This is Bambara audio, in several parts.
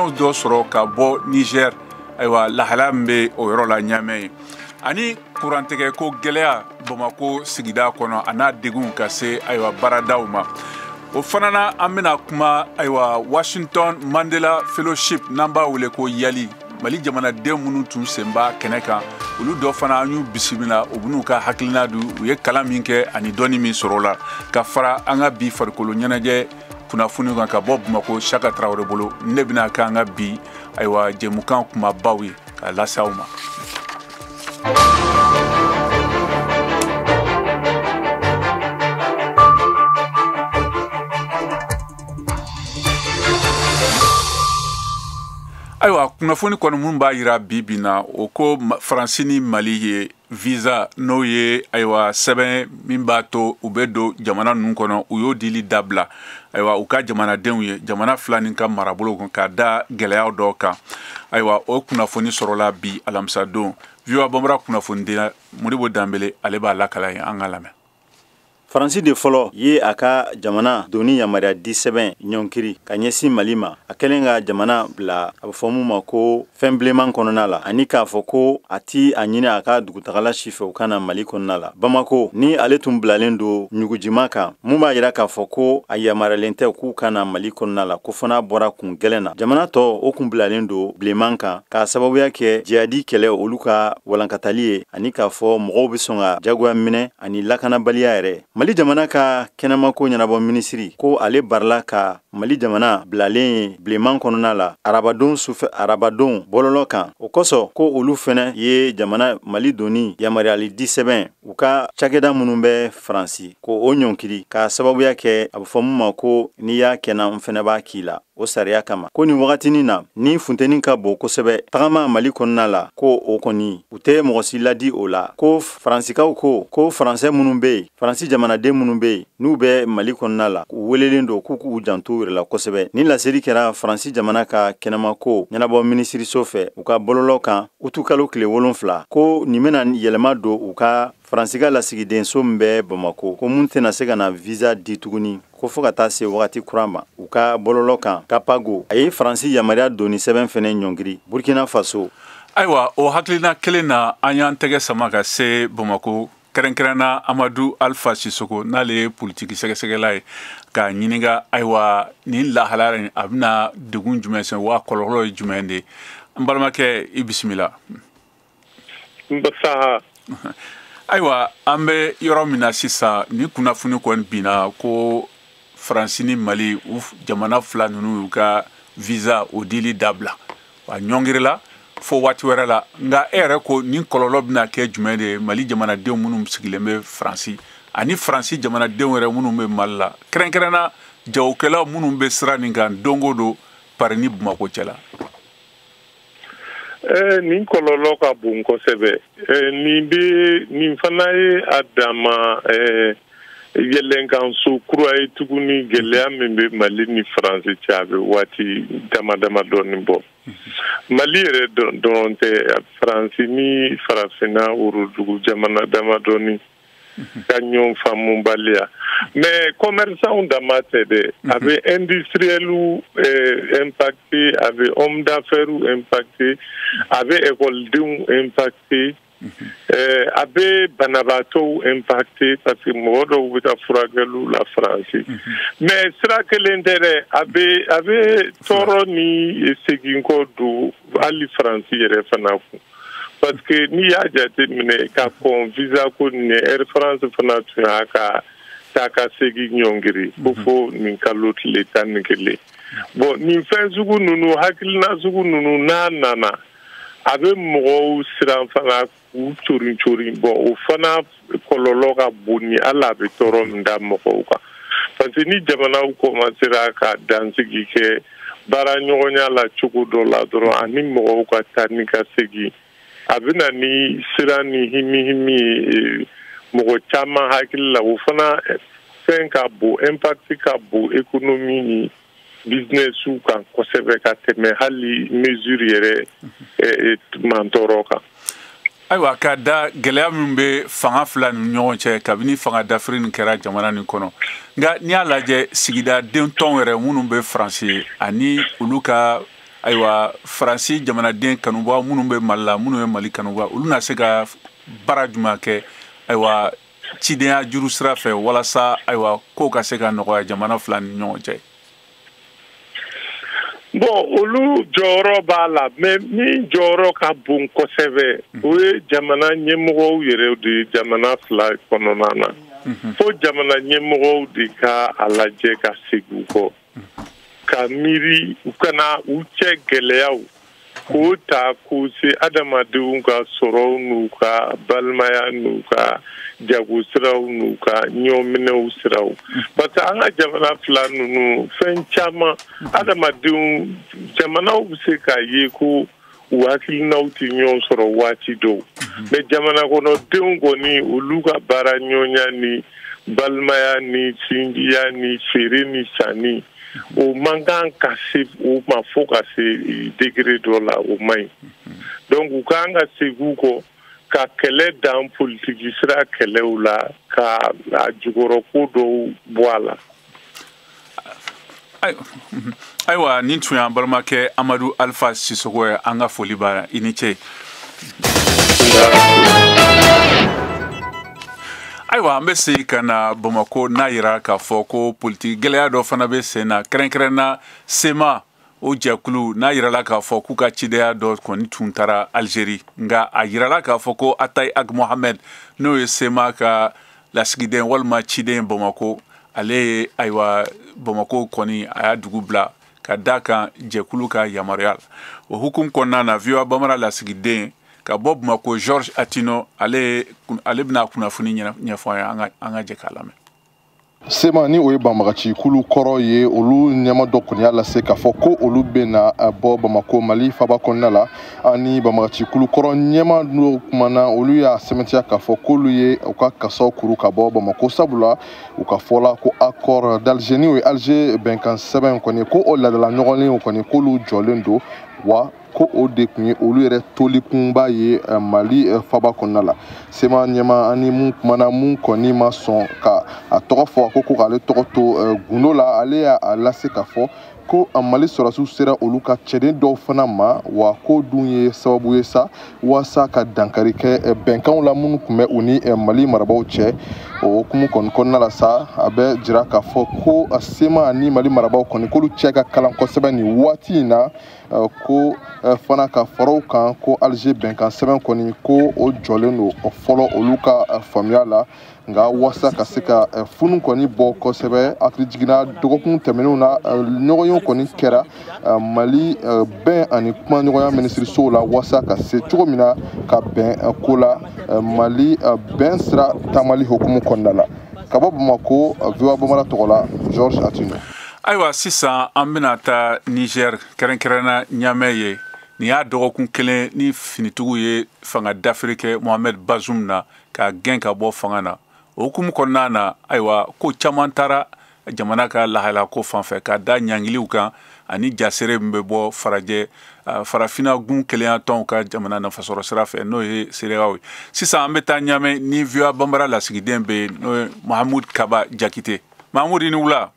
Kunnafoniyaw dɔ sɔrɔ ka bɔ Niger, ayiwa lahalaya min bɛ o yɔrɔ la Ɲamɛ ye, ani kurantigɛ ko gɛlɛya Bamakɔ sigida kɔnɔ a n'a degun ka se ayiwa baaradaw ma. O fana na, an bɛna kuma ayiwa Washington Mandela Fellowship, n'an b'a wele ko YALI, Mali jamanaden minnu tun sen b'a kɛnɛ kan, olu dɔ fana an y'u bisimila, u bɛn'u ka hakilina di, u ye kalan min kɛ ani dɔnni min sɔrɔ o la, ka fara an ka bi farikolo ɲɛnajɛ kunnafoni kan ka bɔ Bamakɔ Saka Tarawele bolo. Ne bɛna kɛ an ka bi ayiwa jɛmukan kumabaw ye k'a lase aw ma. Ayiwa, kunnafoni kɔni mun b'a yira bi bi na, o ko Faransi ni Mali ye visa, n'o ye ayiwa sɛbɛn min b'a to u bɛ don jamana ninnu kɔnɔ, u y'o dili dabila ayiwa u ka jamanadenw ye jamana fila nin ka marabolo kan, ka da gɛlɛyaw dɔw kan. Ayiwa, o kunnafoni sɔrɔla bi alamisadon. VOA Bambara kunnafoniden Modibo Danbele, ale b'a lakala ye, an ka lamɛn. Faransi de fɔlɔ ye a ka jamana doni yamaruya di sɛbɛn ɲɔnkiri ka ɲɛsin Mali ma, a kɛlen ka jamana bila a bɛ fɔ mun ma ko fɛn bilenman kɔnɔna la, ani k'a fɔ ko a ti a ɲini a ka dugutagala si fɛ u ka na Mali kɔnɔna la. Bamako ni ale tun bilalen don ɲugujima kan, mun b'a yira k'a fɔ ko a yamaruyalen tɛ k'u ka na Mali kɔnɔna la, ko fana bɔra kun gɛlɛn na. Jamana tɔ o kun bilalen don bilenman kan k'a sababuya kɛ jihadi kɛlɛ olu ka walankatali ye, ani k'a fɔ mɔgɔw bɛ sɔn ka jagoya minɛ ani lakanabaliya yɛrɛ. Mali jamana ka kɛnɛmako ɲɛnabɔ minisiri ko ale barila ka Mali jamana bilalen ye bilenman kɔnɔna la arabadon sufɛ, arabadon bɔlɔlɔ kan. O kosɔn ko olu fɛnɛ ye jamana Mali doni yamaruyali di sɛbɛn u ka cakɛda minnu bɛ Faransi ko o ɲɔnkiri, k'a sababuya kɛ a bɛ fɔ mun ma ko n'i y'a kɛna n fɛnɛ b'a k'i la, o sariya kama. Ko nin wagatinin na ni funteni ka bon kosɛbɛ tagama Mali kɔnɔna la, ko o kɔni u tɛ mɔgɔ si ladi o la. Ko Faransikaw ko Faransɛ minnu bɛ yen, Faransi jamanaden minnu bɛ yen n'u bɛ Mali kɔnɔna la, u welelen don k'u k'u janto u yɛrɛ la kosɛbɛ. Nin laseli kɛra Faransi jamana ka kɛnɛmako ɲɛnabɔ minisiriso fɛ u ka bɔlɔlɔ kan utukalo tile 7, ko nin bɛna yɛlɛma don u ka Faransi ka lasigidenso min bɛ Bamako, ko mun tɛna se ka na visa di tuguni ko fo ka taa se wagati kura ma. U ka bɔlɔlɔ kan Kapago a ye Faransi yamaruya doni sɛbɛn fɛnɛ ɲɔngiri Burkina Faso. Ayiwa, o hakilina kelen na, an y'an tɛgɛ sama ka se Bamako, kɛrɛnkɛrɛnna Amadu Alpha Sisoko, n'ale ye politiki sɛgɛsɛgɛla ye, k'a ɲininka ayiwa nin lahalaya nin a bɛna degun jumɛn se wa kɔlɔlɔ ye jumɛn de ye. N balimakɛ, i bisimila. Saha. Ayiwa, an bɛ yɔrɔ min na sisan, ni kunnafoni kɔni binna ko Faransi ni Mali, u jamana fila ninnu y'u ka visa o dili dabila, wa ɲɔngirila fo waati wɛrɛ la. Nka e yɛrɛ ko nin kɔlɔlɔ bɛna kɛ jumɛn de ye Mali jamanadenw minnu sigilen bɛ Faransi ani Faransi jamanadenw yɛrɛ minnu bɛ Mali la, kɛrɛnkɛrɛnna jagokɛlaw minnu bɛ sira nin kan don o don Paris ni Bamakɔ cɛ la? Nin kɔlɔlɔ ka bon kosɛbɛ. Nin bɛ nin fana ye a dama yɛlɛnkanso kura ye tuguni. Gɛlɛya min bɛ Mali ni Faransi cɛ, a bɛ waati dama dama dɔɔni bɔ. Mali yɛrɛ dɔrɔn tɛ, Faransi ni Farafinna worodugu jamana damadɔni ka ɲɔgɔn faamubaliya. Mais commerçant dama tɛ dɛ, a bɛ industriel impacté, a bɛ homme d'affaires impacté, a bɛ écoledenw impacté, a bɛ banabaatɔw impacté, parce que mɔgɔ dɔw bɛ taa furakɛliw la Faransi. Mais sira kelen tɛ dɛ, a bɛ tɔɔrɔ ni segin kɔ don hali Faransi yɛrɛ fana kun, parce que n'i y'a jateminɛ ka kɔn visa ko nin ɲɛ, Air France fana tun y'a ka taa ka segin ɲɔngiri ko fo nin kalo tile 11. Bon, nin fɛn sugu ninnu, hakilina sugu ninnu, n'a nana, a bɛ mɔgɔw siran fana k'u corin corin. Bon, o fana kɔlɔlɔ ka bon ni hali a bɛ tɔɔrɔ min da mɔgɔw kan, parce que ni jamanaw commencera ka dansigi kɛ baara ɲɔgɔnya la cogo dɔ la dɔrɔn, ani mɔgɔw ka taa ni ka segin, a bɛ na ni siran ni himi himi ye mɔgɔ caman hakili la. O fana fɛn ka bon, impact ka bon économie ni business kan kosɛbɛ ka tɛmɛ hali mesure yɛrɛ mantɔɔrɔ kan. Ayiwa, ka da gɛlɛya min bɛ fanga fila ni ɲɔgɔn cɛ kabini fanga dafiri nin kɛra jamana nin kɔnɔ, nka n'i y'a lajɛ, sigida den tɔn yɛrɛ minnu bɛ Faransi ani olu ka Ayiwa, Faransi jamanaden kanubaga minnu bɛ Mali la, minnu ye Mali kanubaga, olu na se ka baara jumɛn kɛ, ayiwa, cidenya juru sira fɛ, walasa ayiwa kow ka se ka nɔgɔya jamana fila ni ɲɔgɔn cɛ? Bon, olu jɔyɔrɔ b'a la, mais min jɔyɔrɔ ka bon kosɛbɛ, o ye jamana ɲɛmɔgɔw yɛrɛ de ye jamana fila kɔnɔna na. Fo jamana ɲɛmɔgɔw de ka a lajɛ ka segin u kɔ, ka miiri u kana u cɛ gɛlɛyaw k'o ta k'o se adamadenw ka sɔrɔw n'u ka balimaya n'u ka jago siraw n'u ka ɲɔminɛw siraw. Parce que an ka jamana fila ninnu, fɛn caman adamadenw jamanaw bɛ se k'a ye ko u hakilinaw tɛ ɲɔgɔn sɔrɔ waati dɔw, mais jamana kɔnɔdenw kɔni, olu ka baara ɲɔgɔnya ni balimaya ni sinjiya ni feere ni sanni, o man kan ka se o ma fo ka se degré dɔ la, o man ɲi. Donc u kan ka segin u kɔ ka kɛlɛ dan politiki sira kɛlɛw la, ka a jukɔrɔko dɔw bɔ a la. Ayiwa, nin tun y'an balimakɛ Amadu Alpha Sisoko ye. An ka foli b'a i ni ce. Ayiwa, an bɛ segin ka na Bamako, n'a yira k'a fɔ ko politiki gɛlɛya dɔ fana bɛ sen na, kɛrɛnkɛrɛnna CMA o jɛkulu, n'a yirala k'a fɔ k'u ka cidenya dɔ kɔni tun taara Algérie, nka a yirala k'a fɔ ko Atayi Ag Mohamed, n'o ye CMA ka lasigiden walima ciden Bamako, ale ye ayiwa Bamako kɔni a y'a dugu bila ka da kan jɛkulu ka yamaruya la. O hukumu kɔnɔna na, VOA Bambara lasigiden ka bɔ Bamako, Georges Atino, ale bɛna kunnafoni ɲɛfɔ an ye, an ka jɛ k'a lamɛn. CMA ni o ye banbagaci kulu kɔrɔ ye, olu ɲɛma dɔ kɔni y'a lase k'a fɔ ko olu bɛna bɔ Bamako, Mali faba kɔnɔna la. Ani banbagaci kulu kɔrɔ ɲɛma dɔw kumana, olu y'a sɛmɛntiya k'a fɔ k'olu ye u ka kasaw kuru ka bɔ Bamako, sabula u ka fɔ la ko accord d'Alger ni o ye Alger bɛnkan sɛbɛn kɔni, ko o ladala ɲɔgɔnlenw kɔni, k'olu jɔlen don, wa ko o de tun ye olu yɛrɛ tolikunba ye Mali faba kɔnɔna la. CMA ɲɛma ani mun kumana, mun kɔni ma sɔn ka a tɔgɔ fɔ, a ko ko k'ale tɔgɔ to gundo la, ale y'a lase k'a fɔ ko Mali sɔrɔdasiw sera olu ka cɛden dɔw fana ma, wa ko dun ye sababu ye sa walasa ka dankari kɛ bɛnkanw la minnu tun bɛ u ni Mali marabaaw cɛ. O hukumu kɔni kɔnɔna la sa, a bɛ jira k'a fɔ ko CMA ni Mali marabaaw kɔni, k'olu cɛ ka kalan kosɛbɛ nin waati in na, ko fana ka fara o kan ko Alger bɛnkan sɛbɛn kɔni, ko o jɔlen don fɔlɔ olu ka faamuya la. Nka walasa ka se ka funu kɔni bɔ kosɛbɛ, hakili jiginna dɔgɔkun tɛmɛnenw na, ɲɔgɔnyew kɔni kɛra Mali bɛn ani kumaɲɔgɔnya minisirisow la, walasa ka se cogo min na ka bɛn ko la Mali bɛn sira taamali hukumu kɔnɔna la. Ka bɔ Bamako, VOA Bambara tɔgɔ la, Georges Atino. Ayiwa, sisan an bɛna taa Niger, kɛrɛnkɛrɛnna Niamey ye. Nin y'a dɔgɔkun kelen ni finitigiw ye fanga dafiri kɛ Mohamed Bazoum na, k'a gɛn ka bɔ fanga na. O hukumu kɔnɔna na, ayiwa, ko caman taara jamana ka lahala ko fan fɛ, ka da ɲangiliw kan ani jasere min bɛ bɔ farajɛ farafinna gun kelenya tɔnw ka jamana nafasɔrɔ sira fɛ, n'o ye CEDEAO ye. Sisan an bɛ taa Niamey ni VOA Bambara lasigiden bɛ yen, n'o ye Mahamud Kaba Jakite. Mahamud, i ni wula.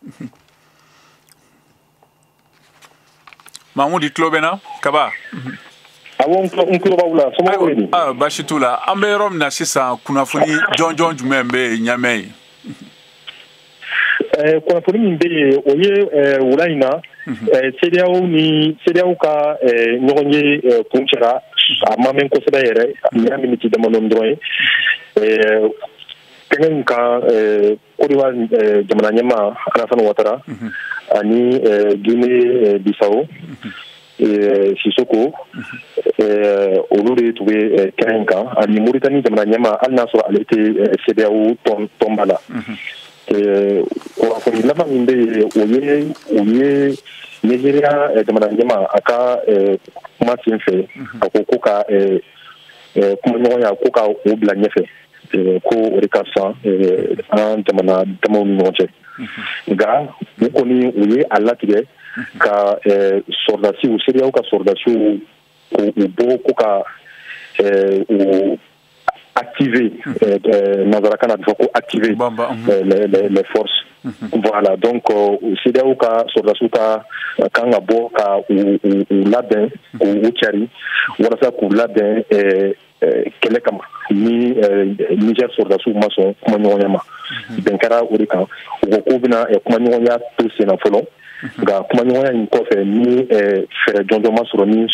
Mahamud, i tulo bɛ n na Kaba? Awɔ, n tulo b'aw la. Somɔgɔw bɛ di? Baasi t'u la. An bɛ yɔrɔ min na sisan, kunnafoni jɔnjɔn jumɛn bɛ yen Niamey ye? Kunnafoni min bɛ yen, o ye wula in na CEDEAO ni CEDEAO ka ɲɔgɔn ye kuncɛra, a ma mɛn kosɛbɛ yɛrɛ, nin y'a miniti damadɔni dɔrɔn ye. Kɛnɛ in kan, Côte d'Ivoire jamana ɲɛmaa Alassane Ouattara ani Guinée Bissau Sissoko, olu de tun bɛ kɛnɛ in kan, ani Mauritanie jamana ɲɛmaa, hali n'a sɔrɔ ale tɛ CEDEAO tɔnba la. Kunnafoni laban min bɛ yen, o ye Nigeria jamana ɲɛmaa, a ka kuma sen fɛ, a ko ko ka kumaɲɔgɔnya ko ka o bila ɲɛfɛ, ko o de ka fisa an jamana damaw ni ɲɔgɔn cɛ. Nka u kɔni u ye a latigɛ ka sɔrɔdasiw, CEDEAO ka sɔrɔdasiw k'u bɔ, ko ka u activer, nanzarakan na a bɛ fɔ ko activer les forces. Voilà, donc CEDEAO ka sɔrɔdasiw ka kan ka bɔ ka u labɛn, k'u cari walasa k'u labɛn kɛlɛ kama ni Niger sɔrɔdasiw ma sɔn kumaɲɔgɔnya ma. Bɛn kɛra o de kan. U ko k'u bɛna kumaɲɔgɔnya to sen na fɔlɔ, nka kumaɲɔgɔnya in kɔfɛ ni fɛɛrɛ jɔnjɔn ma sɔrɔ ni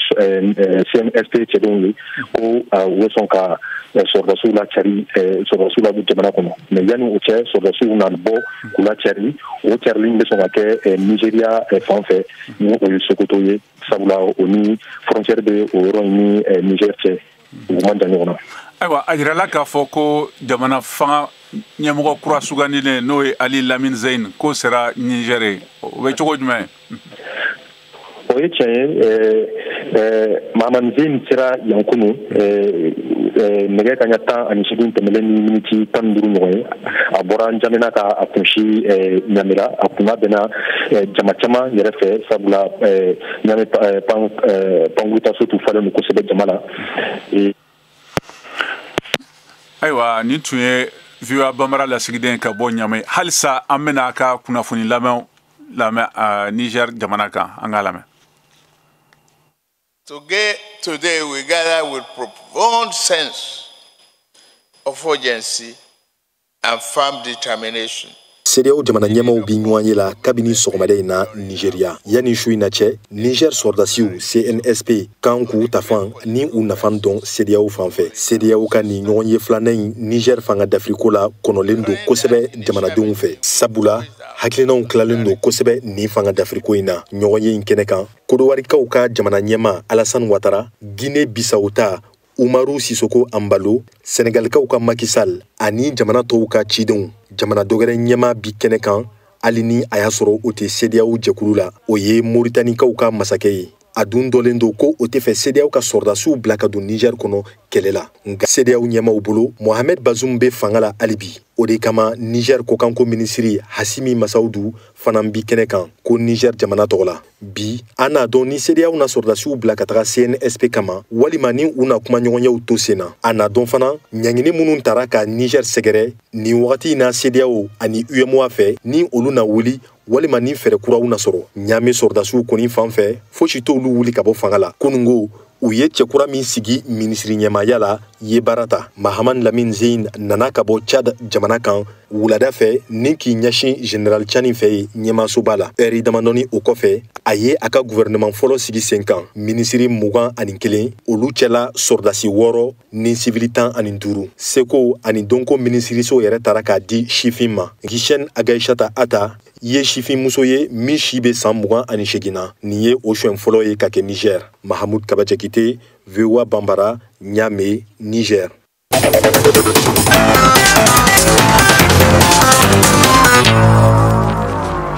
CNSP cɛdenw ye, ko u bɛ sɔn ka sɔrɔdasiw lacari, sɔrɔdasiw labɔ jamana kɔnɔ. Mais yanni o cɛ, sɔrɔdasiw na bɔ k'u lacari. O carili in bɛ sɔn ka kɛ Nigéria fan fɛ, ni o ye Sokoto ye, sabula o ni frontière bɛ o yɔrɔ in ni Niger cɛ, u man jan ɲɔgɔn na. Ayiwa, a yirala k'a fɔ ko jamana fanga ɲɛmɔgɔ kura sugandilen, n'o ye Ali Lamine Zeine, k'o sera Niger ye, o bɛ cogo jumɛn? O ye tiɲɛ ye. Mahamani Zeine sera yan kunu nɛgɛ kaɲa 18 tɛmɛlen ni miniti 15 ɲɔgɔn ye. A bɔra N'Djamena ka a kunsi Ɲame la. A kunna bɛnna jama caman yɛrɛ fɛ, sabula Ɲame pankurutaso tun falen don kosɛbɛ jama la. Ayiwa, nin tun ye VOA Bambara lasigiden ka bɔ Ɲame. Halisa an bɛna a ka kunnafoni lamɛn Niger jamana kan, an k'a lamɛn. Today we gather with profound sense of urgency and firm determination. CEDEAO jamana ɲɛmaw bi ɲɔgɔn ye la kabini sɔgɔmada in na Nigeria. Yanni su in na cɛ, Niger sɔrɔdasiw CNSP kan k'u tafan ni u nafa dɔn CEDEAO fan fɛ. CEDEAO ka nin ɲɔgɔn ye filanan in Niger fanga dafiriko la kɔnɔlen don kosɛbɛ jamanadenw fɛ, sabula hakilinaw tilalen don kosɛbɛ nin fanga dafiriko in na. Ɲɔgɔn ye in kɛnɛ kan, Kodowarikaw ka jamana ɲɛma Alassane Ouattara, Guinée Bissau ta Umaru Sissoko Ambalo, Senegalikaw ka Macky Sall ani jamana tɔw ka cidenw. Jamana dɔgɛrɛ ɲɛma bi kɛnɛ kan, hali ni a y'a sɔrɔ o tɛ CEDEAO jɛkulu la, o ye Moritanikaw ka masakɛ ye. A dun dɔlen don ko o tɛ fɛ CEDEAO ka sɔrɔdasiw bila ka don Niger kɔnɔ kɛlɛ la. Nka CEDEAO ɲɛmaw bolo, Mohamed Bazoum bɛ fanga la hali bi. O de kama Niger kɔkanko minisiri Hasimi Masaudu fana bi kɛnɛ kan ko Niger jamana tɔgɔ la. Bi an n'a dɔn ni CEDEAO na sɔrɔdasiw bila ka taga CNSP kama, walima ni u na kumaɲɔgɔnyaw to sen na. A n'a dɔn fana ɲangini minnu tara ka Niger sɛgɛrɛ nin wagati in na CEDEAO ani UEMOA fɛ, ni olu na wuli walima ni fɛɛrɛ kuraw na sɔrɔ. Ɲame sɔrɔdasiw kɔni fan fɛ, fosi t'olu wuli ka bɔ fanga la. Kunungo u ye cɛkura min sigi minisiri ɲɛmaaya la ye baara ta. Mahamani Lamine Zeine nana ka bɔ Tchad jamana kan wulada fɛ ni k'i ɲɛsin Général Tchani fɛ yen ɲɛmaasoba la. Ɛri damadɔni o kɔfɛ, a ye a ka gouvernement fɔlɔ sigi sen kan. Minisiri 21, olu cɛla sɔrɔdasi 6 ni sivili 15. Seko ani dɔnko minisiriso yɛrɛ taara k'a di sifin ma. Gishen Agaishata Ata ye sifinmuso ye min si bɛ san 28 na. Nin ye o siɲɛ fɔlɔ ye ka kɛ Niger. Mahamud Kabajekite, VOA Bambara, Niamey, Niger.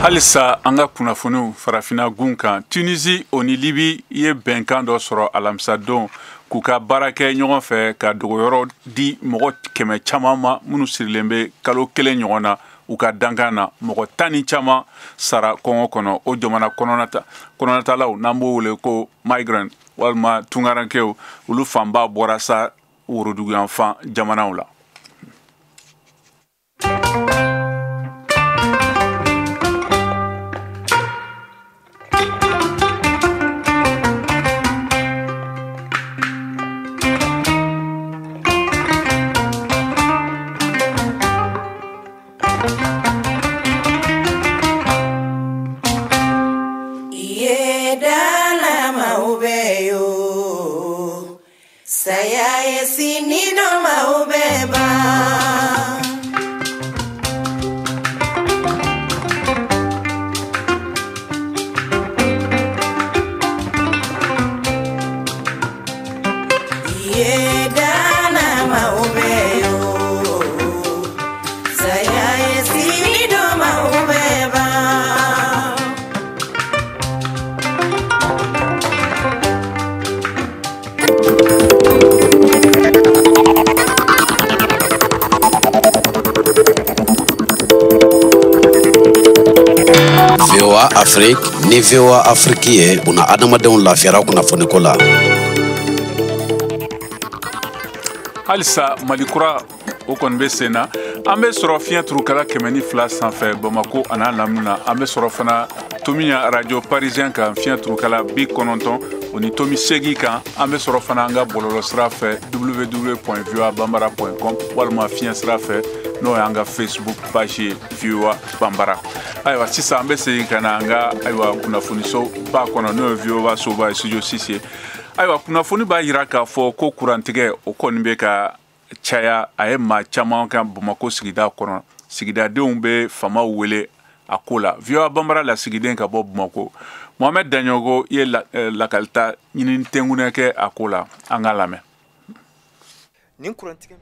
Halisa an ka kunnafoniw farafinna gun kan, Tunisie o ni Libi ye bɛnkan dɔ sɔrɔ alamisadon k'u ka baara kɛ ɲɔgɔn fɛ ka dogoyɔrɔ di mɔgɔ 100 caman ma minnu sirilen bɛ kalo 1 ɲɔgɔn na u ka dankan na. Mɔgɔ 10 ni caman sara kɔngɔ kɔnɔ. O jamana kɔnɔnatalaw n'an b'o wele ko migrant walima tunkarankew, olu fanba bɔra sa woroduguyanfan jamanaw la. VOA Afrique ni VOA Afrique ye buna adamadenw lafiyara kunnafoniko la. Halisa Mali kura o kɔni bɛ sen na. An bɛ sɔrɔ fiɲɛ turukala 102 sanfɛ Bamako a n'a lamini na. An bɛ sɔrɔ fana Tomiɲa radio parisien kan fiɲɛ turukala 90 o ni tomi 8 kan. An bɛ sɔrɔ fana an ka bɔlɔlɔ sira fɛ www.voabambara.com walima fiɲɛ sira fɛ n'o y'an ka Facebook page ye VOA Bambara. Ayiwa sisan an bɛ segin ka na an ka ayiwa kunnafoniso ba kɔnɔ n'o ye VOA soba ye studio 6 ye. Ayiwa kunnafoni b'a jira k'a fɔ ko kurantigɛ o kɔni bɛ ka caya, a ye maa caman kan Bamakɔ sigida kɔnɔ. Sigidadenw bɛ faamaw wele a ko la. VOA Bambara lasigiden ka bɔ Bamakɔ, Mohamed Daɲogo ye lakalita ɲini tɛnkunɛ kɛ a ko la, an k'a lamɛn. Nin kurantigɛ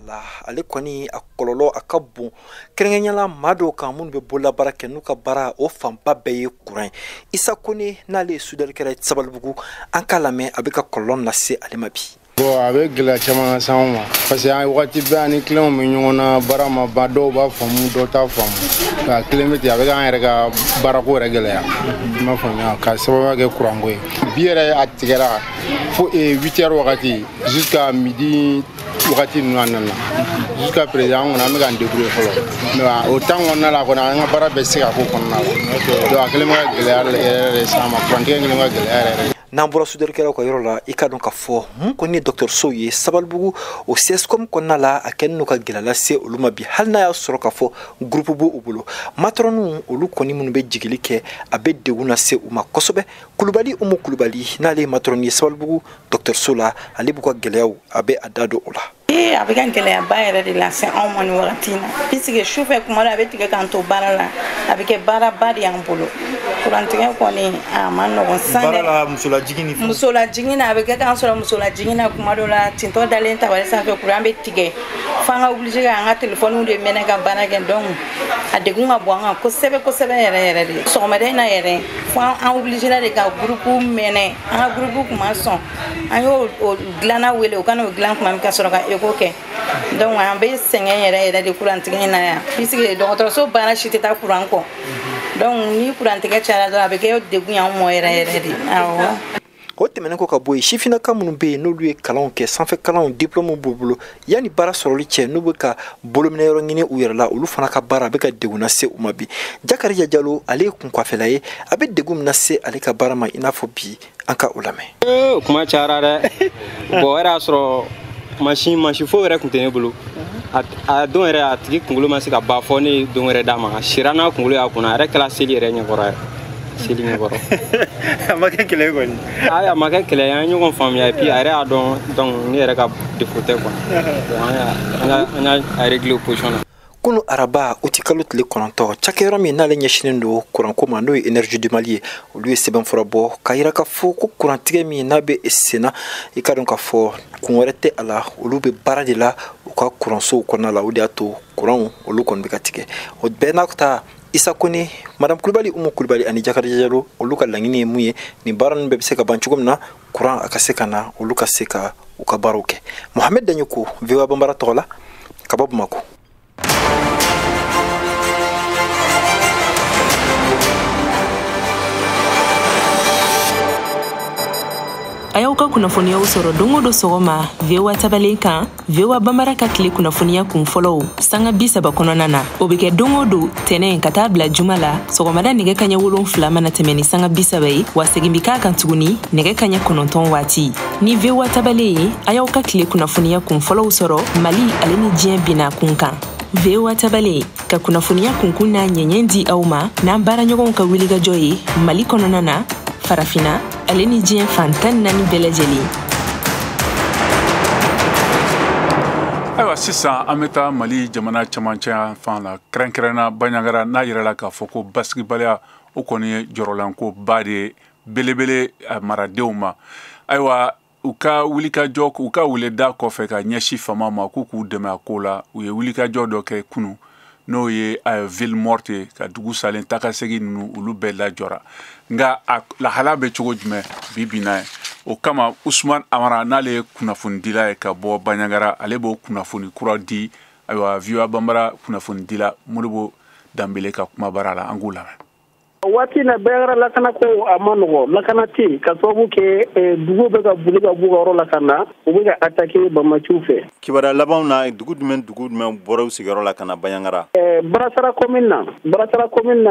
ala ale kɔni a kɔlɔlɔ a ka bon kɛrɛnkɛrɛnnenya la maa dɔw kan minnu bɛ bololabaara kɛ n'u ka baara o fanba bɛɛ ye kuran ye. Isa Kone n'ale ye sudalikɛla ye Sabalibugu, an k'a lamɛn a bɛ ka kɔlɔlɔ lase ale ma bi. Bon, a bɛ gɛlɛya caman lase anw ma parce que an wagati bɛɛ ani kiliyanw bɛ ɲɔgɔn na, baara ma ban, dɔw b'a faamu, dɔw t'a faamu. Nka kelen bɛ ten, a bɛ k'an yɛrɛ ka baarako yɛrɛ gɛlɛya. I m'a faamuya, ka sababuya kɛ kuranko ye. Bi yɛrɛ a tigɛra fo 8 heures wagati jusqu'à midi wagati ninnu a nana. Jusqu'à présent an kɔni an bɛ k'an débrouiller fɔlɔ. Mais o temps kɔnɔna la kɔni an ka baara bɛɛ tɛ se ka k'o kɔnɔna la. Donc a kɛlen bɛ ka gɛlɛya yɛrɛ de s'an ma, kurantigɛ kɛlen bɛ ka gɛlɛya yɛrɛ yɛrɛ. N'an bɔra sudalikɛlaw ka yɔrɔ la, i ka dɔn k'a fɔ mun kɔni ye dɔgɔtɔrɔsow ye Sabalibugu o CSCOM kɔnɔna la, a kɛlen n'u ka gɛlɛya lase olu ma bi, hali n'a y'a sɔrɔ k'a fɔ groupe b'u bolo. Matɔrɔniw olu kɔni minnu bɛ jigili kɛ, a bɛ degun lase u ma kosɛbɛ. Kulubali Umu Kulubali n'ale ye matɔrɔni ye Sabalibugu dɔgɔtɔrɔso la, ale b'u ka gɛlɛyaw a bɛ a da don o la. Ee, a bɛ ka gɛlɛyaba yɛrɛ de lase anw ma nin wagati in na, puisque sufɛ kuma dɔ a bɛ tigɛ k'an to baara la, a bɛ kɛ baaraba de y'an bolo. Kurantigɛ kɔni a ma nɔgɔn san dɛ. Baara la musolajigin ni fɛnw. Musolajigin na a bɛ kɛ k'an sɔrɔ musolajigin na kuma dɔ la, tintɔ dalen tabali sanfɛ kuran bɛ tigɛ, f'an ka obligé k'an ka telefɔniw de mɛnɛ ka baara kɛ. Donc a degun ka bon an kan kosɛbɛ kosɛbɛ yɛrɛ yɛrɛ de. Sɔgɔmada in na yɛrɛ fo an obligé la de ka groupe mɛnɛ, an ka groupe kun ma sɔn, an y'o dilanna wele o ka n'o dilan tuma min ka sɔrɔ ka écho kɛ. Donc an bɛ sɛgɛn yɛrɛ yɛrɛ de kurantigɛ in na yan, puisque dɔgɔtɔrɔso baara si tɛ taa kuran kɔ. Donc ni kurantigɛ cayara dɔrɔn a bɛ kɛ degun y'anw ma yɛrɛ yɛrɛ de. Awɔ. O tɛmɛnen kɔ ka bɔ yen, sifinnaka minnu bɛ yen n'olu ye kalanw kɛ, sanfɛ kalanw diplôme b'u bolo, yanni baara sɔrɔli cɛ n'u bɛ ka bolominɛyɔrɔ ɲini u yɛrɛ la, olu fana ka baara a bɛ ka degun lase u ma bi. Jakarija Jalo ale ye kunkɔfɛla ye, a bɛ degun min lase ale ka baara ma i n'a fɔ bi, an ka o lamɛn. O kuma cayara dɛ. Bon, o yɛrɛ y'a sɔrɔ mansin foyi yɛrɛ tun tɛ ne bolo. A don yɛrɛ a tigi kunkolo ma se ka ban fɔ ne ye don wɛrɛ d'a ma. A sira n'a kunkolo y'a kunna, a yɛrɛ kɛra seli yɛrɛ ɲɛkɔrɔ yɛrɛ. Seli ɲɛkɔrɔ. A ma kɛ kɛlɛ ye kɔni. Ayi, a ma kɛ kɛlɛ ye, an ye ɲɔgɔn faamuya et puis a yɛrɛ y'a dɔn, donc ne yɛrɛ ka défaut tɛ quoi. An y'a réglé o position na. Kunu araba uti kalo tile 9, cakɛyɔrɔ min n'ale ɲɛsinnen don kuranko ma n'o ye Énergie du Mali ye, olu ye sɛbɛnfura bɔ k'a yira k'a fɔ ko kurantigɛ min n'a bɛ senna, i ka dɔn k'a fɔ kun wɛrɛ tɛ a la, olu bɛ baara de la u ka kuransow kɔnɔna la, o de y'a to kuranw olu kɔni bɛ ka tigɛ. O bɛɛ n'a ta, Isa Kone, Madame Kulubali Umu Kulubali ani Jakarija Jalo, olu ka laɲini ye mun ye, nin baara ninnu bɛɛ bɛ se ka ban cogo min na, kuran a ka se ka na, olu ka se ka u ka baaraw kɛ. Mohamed Daɲoko, VOA Bambara tɔgɔ la, ka bɔ Bamakɔ. A y'aw ka kunnafoniyaw sɔrɔ don o don sɔgɔma VOA tabalen kan, VOA Bambara ka tile kunnafoniya kun fɔlɔw sanga 30 kɔnɔna na. O bɛ kɛ don o don tɛnɛ ka taa bila juma la sɔgɔmada nɛgɛ kaɲɛ 7 mana tɛmɛ ni sanga 30 ye, wa segin bɛ k'a kan tuguni nɛgɛ kaɲɛ 9 waati. Ni VOA tabalen ye, a y'aw ka tile kunnafoniya kun fɔlɔw sɔrɔ Mali ale ni diɲɛ binna kun kan. VOA tabalen ka kunnafoniya kunkun n'a ɲɛɲɛ di aw ma n'an baaraɲɔgɔnw ka wulikajɔ ye Mali kɔnɔna na, Farafina ale ni diɲɛ fan 14 bɛɛ lajɛlen. Ayiwa sisan an bɛ taa Mali jamana cɛmancɛ fan la, kɛrɛnkɛrɛnna Bandiagara, n'a yɛrɛ la k'a fɔ ko basigibaliya o kɔni ye jɔrɔlanko ba de ye belebele maradenw ma. Ayiwa u ka wulikajɔ, u ka weleda kɔfɛ ka ɲɛsin faama ma k'u k'u dɛmɛ a ko la, u ye wulikajɔ dɔ kɛ kunun, n'o ye ville morte ye, ka dugu salen takasegin ninnu olu bɛɛ lajɔra. Nka a lahala bɛ cogo jumɛn bi bi n'a ye? O kama Usman Amara n'ale ye kunnafonidila ye ka bɔ Bandiagara, ale b'o kunnafoni kura di ayiwa VOA Bambara kunnafonidila Modibo Danbele ka kumabara la, an k'u lamɛn. Waati na Bandiagara lakana ko a ma nɔgɔ, lakana tɛ yen ka sababu kɛ dugu bɛ ka boli ka b'u ka yɔrɔ la ka na, u bɛ ka attaquer bamaciw fɛ. Kibaruya labanw na, dugu jumɛn bɔra u sigiyɔrɔ la ka na Bandiagara? Barasara commune na,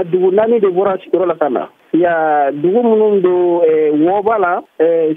dugu 4 de bɔra sigiyɔrɔ la ka na. Ya dugu minnu don, Wɔ b'a la,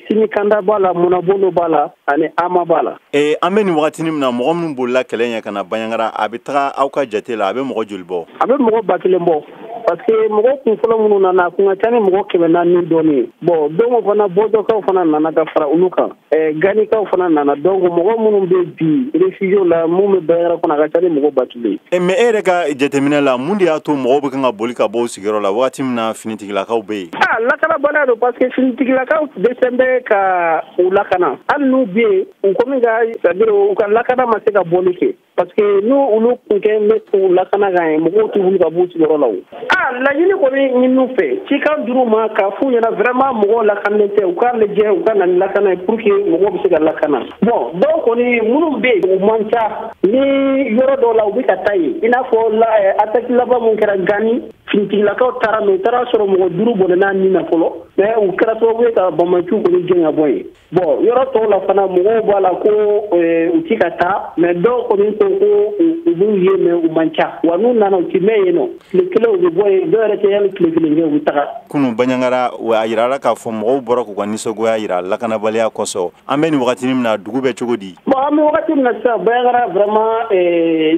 Sinikanda b'a la, Munabondo b'a la ani Ama b'a la. An bɛ nin wagatinin min na, mɔgɔ minnu bolila kɛlɛ ɲɛ ka na Bandiagara, a bɛ taga aw ka jate la, a bɛ mɔgɔ joli bɔ? A bɛ mɔgɔ 1000 bɔ. Parce que mɔgɔ kun fɔlɔ minnu nana, a kun ka ca ni mɔgɔ 400 dɔɔnin ye. Bon donc fana Bɔjɔkaw fana nana ka fara olu kan, Ganikaw fana nana, donc mɔgɔ minnu bɛ bi réfugiés la, mun bɛ Bandiagara kɔnɔ, a ka ca ni mɔgɔ 1000 ye. Mais e yɛrɛ ka jateminɛ la, mun de y'a to mɔgɔw bɛ kan ka boli ka bɔ u sigiyɔrɔ la waati min na finitigilakaw bɛ yen? Lakanabaliya don, parce que finitigilakaw dɛsɛ bɛ ka u lakana, hali n'u bɛ yen, u komi ka c'est-à-dire u ka lakana ma se ka bɔli kɛ, parce que n'u olu kun kɛ bɛ k'u lakana ka ɲɛ, mɔgɔw t'u wuli ka b'u sigiyɔrɔ la o. Laɲini kɔni ɲin'u fɛ, cikan dir'u ma k'a f'u ɲɛna vraiment mɔgɔw lakananen tɛ, u k'a lajɛ u ka na ni lakana ye pour que mɔgɔw bɛ se ka lakana. Bon dɔw kɔni minnu bɛ yen, u man ca, ni yɔrɔ dɔw la u bɛ ka taa yen, i n'a fɔ attaque laban mun kɛra Gani, finitigilakaw taara, mais u taara sɔrɔ mɔgɔ 5 bɔnɛna ni na fɔlɔ, mais u kɛra sababu ye ka bamaciw kɔni gɛn ka bɔ yen. Bon yɔrɔ tɔw la fana mɔgɔw b'a la ko u ti ka taa, mais dɔw kɔni ko ko u b'u ye, mais u man ca, wa n'u nana u ti mɛn yen nɔ, tile kelen u bɛ bɔ yen, dɔw yɛrɛ tɛ hali tile kelen kɛ, u bɛ taga. Kunun Bandiagara, a yirala k'a fɔ mɔgɔw bɔra k'u ka nisɔngoya yira lakanabaliya kosɔn. An bɛ nin wagatinin min na, dugu bɛ cogo di? Bon an bɛ wagati min na sisan, Bandiagara vraiment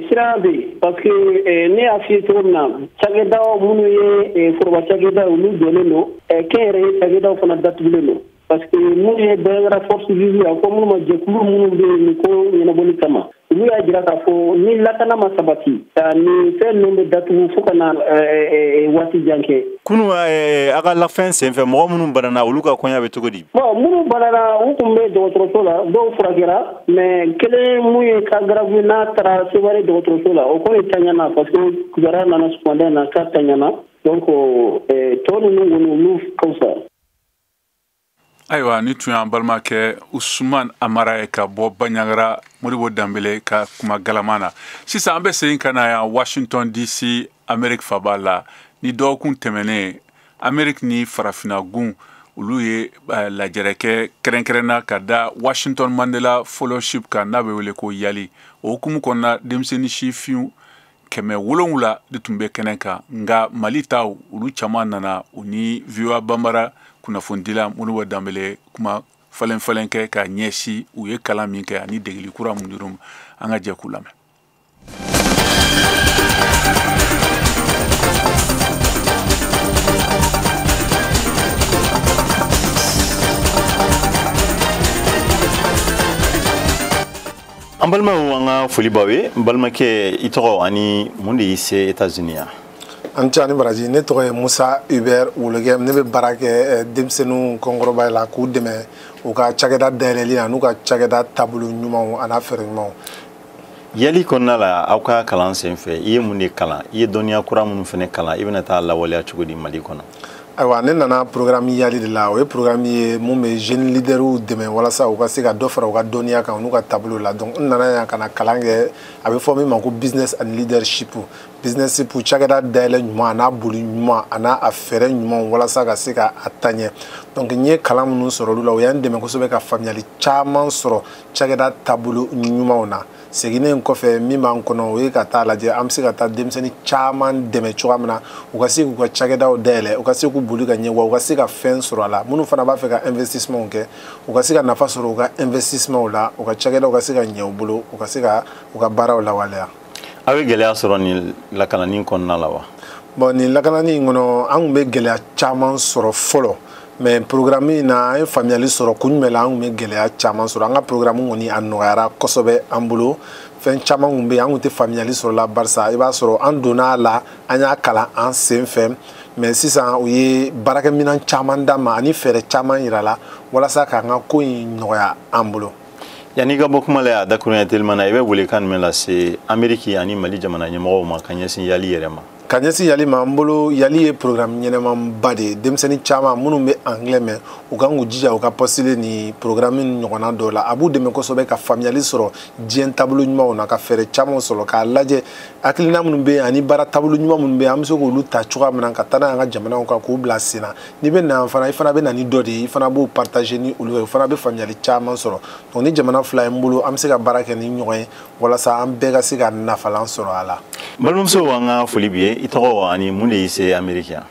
siran bɛ yen, parce que ne y'a f'i ye cogo min na, cakɛdaw minnu ye foroba cakɛdaw, olu jɔlen don, kɛnyɛrɛye cakɛdaw fana datugulen don. Parce que minnu ye Bandiagara force vive, a fɔ minnu ma jɛkulu minnu bɛ yen nin ko ɲɛnabɔli kama, olu y'a jira k'a fɔ ni lakana ma sabati, ni fɛn ninnu bɛ datugu fo ka na waati jan kɛ. Kunun a ka lafɛn senfɛ, mɔgɔ minnu banana, olu ka kɔɲa bɛ cogo di? Bon minnu banana, u tun bɛ dɔgɔtɔrɔso la, dɔw furakɛra, mais kelen mun ye cas grave n'a taara Sevare dɔgɔtɔrɔso la, o kɔni taɲana, parce que kibaruya nana sɔgɔmada in na k'a taɲana, donc tɔ ninnu kɔni olu ka fisa. Ayiwa, ni tun y'an balimakɛ Usman Amara ye ka bɔ Bandiagara, Modibo Danbele ka kuma galama na. Sisan an bɛ segin ka na yan Washington DC, Amérique faba la. Ni dɔgɔkun tɛmɛnen, Amérique ni farafinagun olu ye lajɛrɛ kɛ kɛrɛnkɛrɛnna ka da Washington Mandela Fellowship kan, n'a bɛ wele ko YALI. O hukumu kɔnɔna, denmisɛnnin sifinw 700 de tun bɛ kɛnɛ kan, nka Mali taw olu caman nana. U ni VOA Bambara kunnafonidila Modibo Danbele kuma falen falen kɛ ka ɲɛsin u ye kalan min kɛ ani degeli kura mun dir'u ma. An ka jɛ k'u lamɛn. An balimaw, an ka foli b'aw ye. N balimakɛ, i tɔgɔ ani mun de y'i se États-Unis yan? An cɛ ani baraji, ne tɔgɔ ye Musa Hubert Wologɛ, ne bɛ baara kɛ denmisɛnninw kɔnkɔrɔba la k'u dɛmɛ u ka cakɛda dayɛlɛli la n'u ka cakɛda taabolo ɲumanw a n'a fɛɛrɛ ɲumanw. YALI kɔnɔna la, aw ka kalan senfɛ, i ye mun de kalan? I ye dɔnniya kura minnu fana kalan, i bɛna taa lawaleya cogo di Mali kɔnɔ? Ayiwa, ne nana programme YALI de la. O ye programme ye mun bɛ jeune leaderw dɛmɛ walasa u ka se ka dɔ fara u ka dɔnniya kan n'u ka taabolo la. Donc n nana yan ka na kalan kɛ, a bɛ fɔ min ma ko business and leadership. Business cakɛda dayɛlɛ ɲuman a n'a boli ɲuman a n'a a fɛɛrɛ ɲuman walasa ka se ka a taa ɲɛ. Donc n ye kalan minnu sɔrɔ olu la, o y'an dɛmɛ kosɛbɛ ka faamuyali caman sɔrɔ cakɛda taabolo ɲumanw na. Seginnen kɔfɛ, min b'an kɔnɔ, o ye ka taa lajɛ an bɛ se ka taa denmisɛnnin caman dɛmɛ cogoya min na, u ka se k'u ka cakɛdaw dayɛlɛ, u ka se k'u boli ka ɲɛ, wa u ka se ka fɛn sɔrɔ a la. Minnu fana b'a fɛ ka investissement kɛ, u ka se ka nafa sɔrɔ u ka investissement la, u ka cakɛdaw ka se ka ɲɛ u bolo, u ka se ka u ka baaraw lawaleya. Aw ye gɛlɛya sɔrɔ nin lakanani kɔnɔna la wa? Bon, nin lakanani in kɔnɔ, an tun bɛ gɛlɛya caman sɔrɔ fɔlɔ. Mais programme in na, an ye faamuyali sɔrɔ kun jumɛn la an tun bɛ gɛlɛya caman sɔrɔ. An ka programme kɔni a nɔgɔyara kosɛbɛ an bolo. Fɛn caman tun bɛ yen, an tun tɛ faamuyali sɔrɔ la, barisa i b'a sɔrɔ an donna a la, an y'a kalan an sen fɛ. Mais sisan u ye baarakɛminɛn caman d'an ma ani fɛɛrɛ caman yira la walasa k'an ka ko in nɔgɔya an bolo. Yanni i ka bɔ kuma la yan dakuruɲɛ teliman na, i bɛ welekan jumɛn lase Amérique ani Mali jamana ɲɛmɔgɔw ma ka ɲɛsin YALI yɛrɛ ma? Ka ɲɛsin YALI ma, n bolo YALI ye programme ɲɛnɛmanba de ye. Denmisɛnnin caman minnu bɛ anglais mɛn, u kan k'u jija u ka postuler ni programme ɲɔgɔnna dɔw la. A b'u dɛmɛ kosɛbɛ ka faamuyali sɔrɔ diɲɛ taabolo ɲumanw na, ka fɛɛrɛ caman sɔrɔ, k'a lajɛ hakilina minnu bɛ yen ani baara taabolo ɲuman minnu bɛ yen, an bɛ se k'olu ta cogoya min na ka taa n'a ye an ka jamanaw kan, k'u bila sen na. N'i bɛ na fana, i fana bɛ na ni dɔ de ye, i fana b'o partager ni olu ye, o fana bɛ faamuyali caman sɔrɔ. Donc ni jamana fila ye, n bolo an bɛ se ka baara kɛ ni ɲɔgɔn ye walasa an bɛɛ ka se ka nafalan sɔrɔ a la. Balimamuso, an ka foli b'i ye. I tɔgɔ ani mun de y'i se Amérique yan?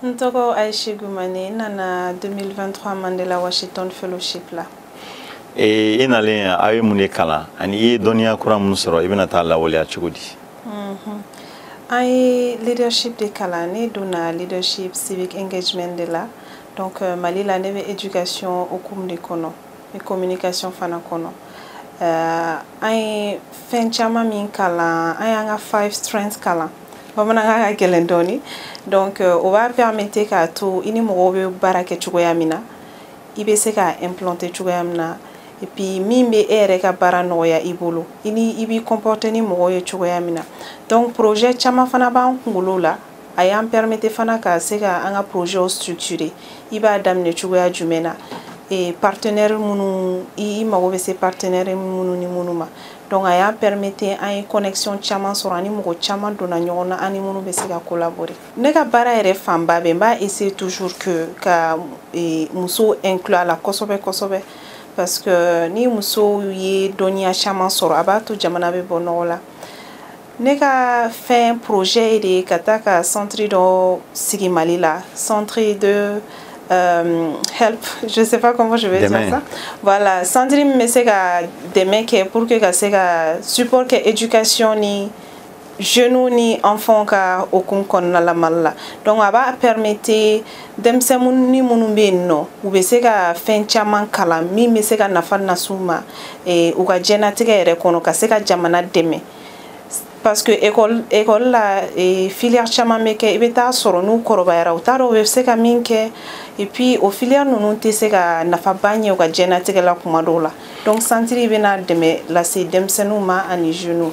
N tɔgɔ Aïché Goumane. N nana 2023 Mandela Washington Fellowship la. E nalen, aw ye mun de kalan ani i ye dɔnniya kura mun sɔrɔ, i bɛna taa lawaleya cogo di? An ye leadership de kalan. Ne donna leadership civic engagement de la. Donc Mali la, ne bɛ éducation hokumu de kɔnɔ, n bɛ communication fana kɔnɔ. An ye fɛn caman min kalan, an y'an ka five strengths kalan. Bamanankan ka gɛlɛn dɔɔni. Donc o b'a permettre k'a to i ni mɔgɔw bɛ baara kɛ cogoya min na, i bɛ se ka implanter cogoya min na, et puis min bɛ e yɛrɛ ka baara nɔgɔya i bolo, i ni i b'i comporter ni mɔgɔw ye cogoya min na. Donc projet caman fana b'an kunkolo la. A y'an permettre fana ka se ka an ka projet structurer, i b'a daminɛ cogoya jumɛn na, et partenaire minnu i mago bɛ se partenaire minnu ni minnu ma. Donc a y'an permettre, an ye connexion caman sɔrɔ, ani mɔgɔ caman donna ɲɔgɔn na, ani minnu bɛ se ka collaborer. Ne ka baara yɛrɛ fanba bɛ, n b'a essayer toujours que ka muso inclure a la kosɛbɛ kosɛbɛ, parce que ni musow ye dɔnniya caman sɔrɔ, a b'a to jamana bɛ bɔ nɔgɔ la. Ne ka fɛn projet de ye ka taa ka centre dɔ sigi Mali la, centre de help, je sais pas comment je vais dire ça. Voilà, centre min bɛ se ka dɛmɛ kɛ pour que ka se ka support kɛ éducation ni jeunes ni enfants ka hokumu kɔnɔna la Mali la. Donc a b'a permettre denmisɛnnin minnu bɛ yen nɔ, u bɛ se ka fɛn caman kalan min bɛ se ka nafa las'u ma u ka diɲɛnatigɛ yɛrɛ kɔnɔ, ka se ka jamana dɛmɛ, parce que école la, filière caman bɛ kɛ, i bɛ taa sɔrɔ n'u kɔrɔbayara, u t'a dɔn u bɛ se ka min kɛ, et puis o filière ninnu tɛ se ka nafaba ɲɛ u ka diɲɛnatigɛ la kuma dɔw la. Donc centre bɛna dɛmɛ lase denmisɛnninw ma ani jeunes.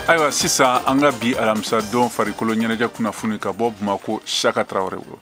Ayiwa, sisan an ka bi alamisa don farikolo ɲɛnajɛ kunnafoni ka bɔ Bamako, Saka Tarawele bolo.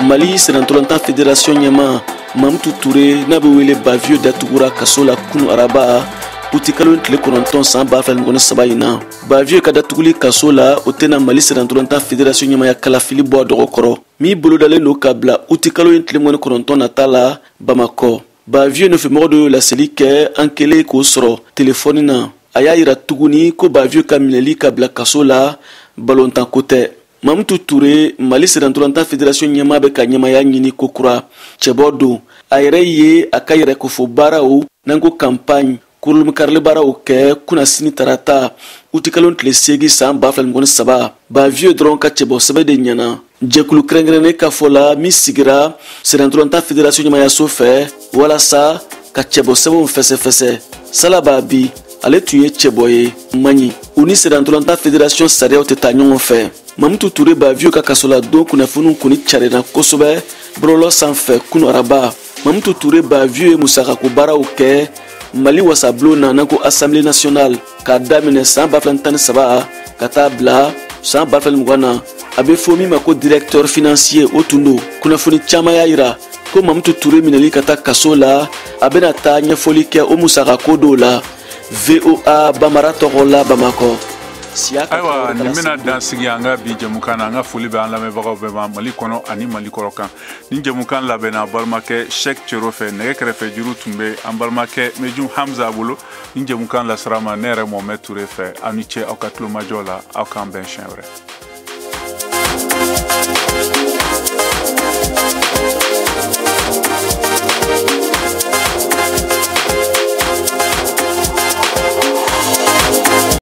Mali sennantolatan fédération ɲɛma Mamutu Ture, n'a bɛ wele Bavieux, datugura kaso la kunu araba utikalo tile 9 san 2023 in na. Bavieux ka datuguli kaso la, o tɛna Mali sennantolatan fédération ɲɛmaya kalafili bɔ a dɔgɔ kɔrɔ min bolodalen don ka bila utikalo in tile 29 nata la Bamakɔ. Bavieux nɔfɛmɔgɔ dɔ y'o laseli kɛ an kɛlen k'o sɔrɔ telefɔni na. A y'a yira tuguni ko Bavieux ka minɛli ka bila kaso la, balontanko tɛ. Mamutu Ture, Mali sennantolatan fédération ɲɛmaa, bɛ ka ɲɛmaya ɲini kokura. Cɛbɔ don, a yɛrɛ ye a ka yɛrɛkofo baaraw, n'an ko campagne, kurulunkarili baaraw kɛ kunnasini tarata utikalo tile 8 san 2023. Bavieux dɔrɔn ka cɛbɔ sɛbɛ de ɲɛna jɛkulu kɛrɛnkɛrɛnnen ka fɔ la min sigira sennantolatan fédération ɲɛmayaso fɛ walasa ka cɛbɔ sɛbɛnw fɛsɛfɛsɛ. Salaba bi, ale tun ye cɛbɔ ye maɲi, u ni sennantolatan fédération sariyaw tɛ taa ɲɔgɔn fɛ. Mamutu Ture Bavieux ka kasoladon kunnafoniw kɔni carinna kosɛbɛ bɔlɔlɔ sanfɛ kunu araba. Mamutu Ture Bavieux ye musakako baaraw kɛ Mali wasabulon na, n'an ko Assemblée nationale, k'a daminɛ san 2013 ka taa bila san 2020 na. A bɛ fɔ min ma ko directeur financier, o tun don. Kunnafoni caman y'a yira ko Mamutu Ture minɛli ka taa kaso la, a bɛna taa ɲɛfɔli kɛ o musakako dɔw la. VOA Bamara tɔgɔ la, Bamakɔ. Ayiwa, nin bɛna dan sigi an ka bi jɛmukan na. An ka foli bɛ an lamɛnbagaw bɛɛ ma Mali kɔnɔ ani Mali kɔrɔ kan. Nin jɛmukan labɛnna balimakɛ Sɛk Cero fɛ. Nɛgɛ kɛrɛfɛ juru tun bɛ an balimakɛ Mejun Hamza bolo. Nin jɛmukan lasara ma ne yɛrɛ Mohamɛd Ture fɛ. Aw ni ce aw ka tulomajɔ la. Aw k'an bɛn siɲɛ wɛrɛ.